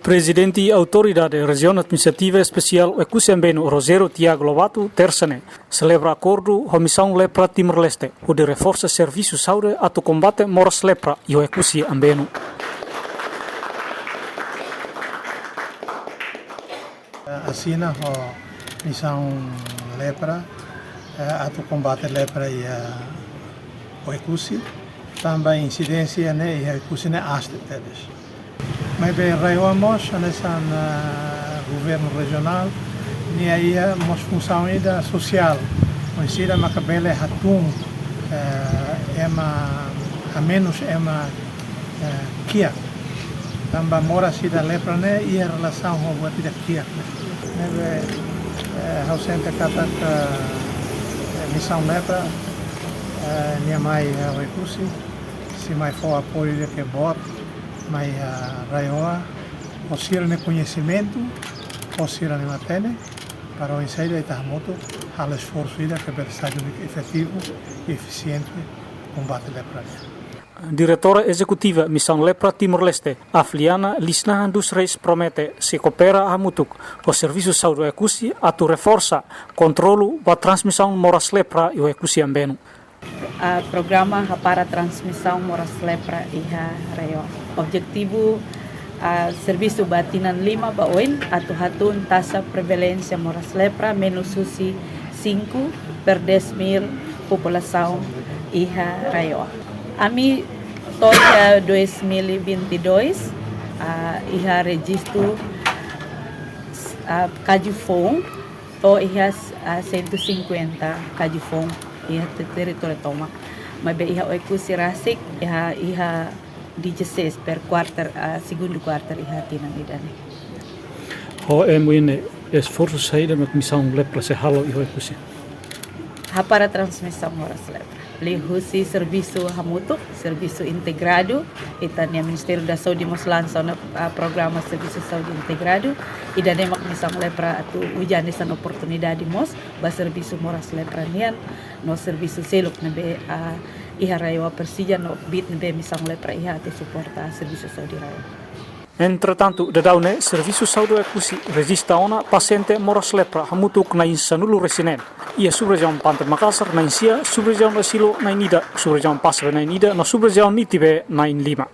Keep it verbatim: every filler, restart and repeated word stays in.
Prezidente Autoridade Rejiaun Administrativa Espesiál Oekusi Ambenu, Rogério Tiago Lobato, tersa ne'e selebra akordu ho Misaun Lepra Timor-Leste hodi reforsa servisu saúde atu kombate moras lepra iha Oekusi Ambenu. Asina ho Misaun Lepra, eh, atu kombate lepra iha Oekusi, tanba insidénsia ne'e iha Oekusi ne'e aas tebes. Maibé RAEOA mós hanesan, eh, governu rejionál, nia iha mós funsaun ida sosiál. Oinsá ida maka bele hatún, eh, ema, hamenus ema, eh, kiak. Tanba moras ida lepra ne'e iha relasaun ho buat ida kiak. Ne'ebé, eh, ha'u sente katak, eh, Misaun Lepra, eh, nia mai, eh, Oekusi, sei mai fó apoiu ida ke boot mai, eh, RAEOA, ho sira-nia koñesimentu, ho sira-nia matenek, para oinsá ida ita hamutuk halo esforsu ida ke bele sai duni efetivu i efisiente kombate lepra nian. Diretora Ezekutiva Misaun Lepra Timor-Leste, Afliana Lisnahan dos Reis, promete sei koopera hamutuk ho Servisu Saúde Oekusi atu reforsa kontrolu ba transmisaun moras lepra iha Oekusi Ambenu. Ah, programa hapara transmisaun moras lepra iha RAEOA. Objetivu, ah, servisu ba tinan lima ba oin atu hatún taxa prevalénsia moras lepra menus husi cinco per dez mil populasaun iha RAEOA. Ami to'o iha dois mil e vinte e dois, ah, iha rejistu, ah, kaju foun, to'o iha, ah, cento e cinquenta kaju foun iha te-, territóriu tomak. Maibé iha Oekusi rasik, iha, iha dezasseis per quarter, ah, segundu quarter iha tinan ida-ne'e. Ho M U N, esforsu saida mak Misaun Lepra sei halo iha Oekusi? Hapara transmisaun moras lepra. Liuhusi servisu hamutuk, servisu integradu, ita-nia Ministériu da Saúde mós lansa ona, ah, programa servisu saúde integradu, ida-ne'e mak Misaun Lepra atu uza hanesan oportunidade mós ba servisu moras lepra nian, no servisu seluk ne'ebé, ah, iha RAEOA presiza no kbiit ne'ebé Misaun Lepra iha atu suporta servisu saúde RAEOA. Entretantu, daudaun ne'e, Servisu Saúde Oekusi rejista ona pasiente moras lepra hamutuk na'in sanulu-resin-neen. Iha sub-rejiaun Pante Makasar na'in sia, sub-rejiaun Oesilo na'in ida, sub-rejiaun Passabe na'in ida, no sub-rejiaun Nitibe na'in lima.